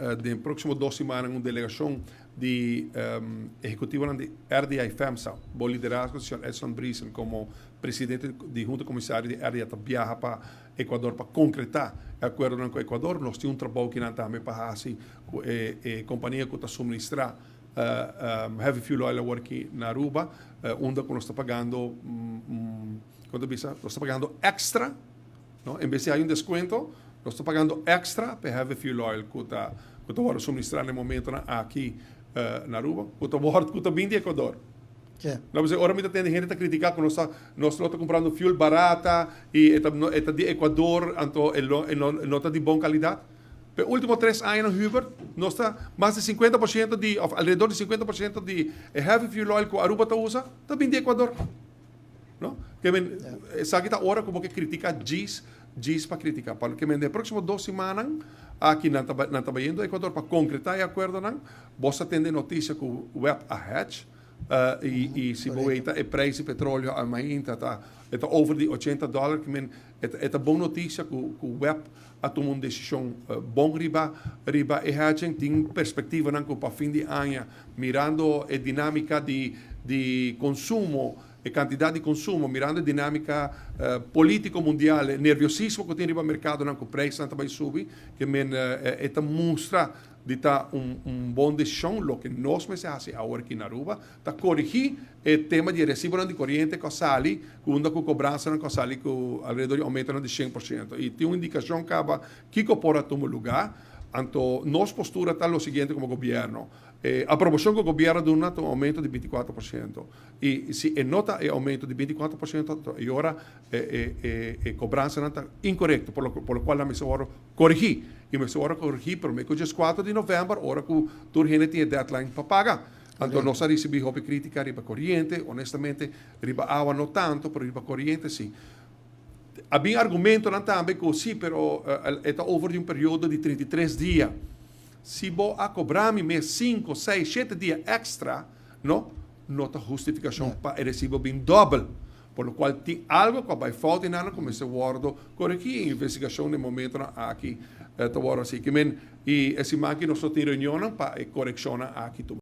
Den próksimo 2 siman un delegashon di ehekutivo di RDA FEMSA, bou liderazgo di señor Edson Briesen komo presidente di Hunta Komisario di RDA, ta biaha pa Ecuador pa konkretá e akuerdo ku Ecuador. Nos tin un trabou ku tambe pa hasi ku e kompania ku ta suministrá heavy fuel oil aki na Aruba, unda ku nos ta pagando, kuantu bisa, nos ta pagando extra, no? En bes di un deskuento, nos ta pagando extra pa heavy fuel oil ku ta suministrá na momento aki na Aruba, ku ta bin di Ecuador. No, ora mi tin hende ta kritiká ku nos ta kumprando fuel barata i ta di Ecuador, anto e no ta di bon kalidat. E último 3 aña, Hubert, nos ta mas di 50% di, òf alrededor di 50% di heavy fuel oil ku Aruba ta usa, ta bin di Ecuador. No? Ke men, sabe ta ora komo ku kritiká djis pa kritiká. Ke men, den próksimo 2 siman aki nan ta bayendo Ecuador pa konkretá e akuerdo nan, bo a tende notisia ku WEB a hedge, i si bo weta e preis di petroleo ainda ta over di $80, ke men e bon notisia ku WEB a tuma un desishon bon riba e hedging. Tin perspektiva nan ku pa fin di aña, mirando e dinámika di konsumo, e kantidat di konsumo, mirando e dinámika polítiko mundial, nerviosismo ku tin riba merkado nan ku preis nan tambe subi, ke men ta mustra di ta un bon desishon. Loke nos mester hasi awor aki na Aruba ta korigí e tema di resibo di koriente ku sali, ku unda ku kobransa ku sali ku alrededor di oumento di 100%. I tin un indikashon kaba kiko por a tuma lugá. Anto, nos postura ta lo siguiente komo gobièrnu. Aprobashon ku gobièrnu a duna un oumento di 24%. I si e no ta e oumento di 24%, e ora e kobransa ta inkorekto, pa lo kual mester korigí. I mester korigí promé ku 4 di novèmber, ora ku tur hende tin deadline pa paga. Anto, nos a risibí hopi krítika riba koriente, honestamente, riba awa no tantu, pero riba koriente sí. Tabatin argumento tambe ku sí, pero ta over di un periodo di 33 dia. Si bo a kobra mi mes 5, 6, 7 dia extra, no, no ta hustifikashon pa e resibo bin dòbel. Pa lo kual tin algu ku bai falta i nan kuminsá wòrdu korigí. Investigashon na momento aki ta wòrdu asina. Ke men i e siman aki nos tin reunion pa korekshon aki.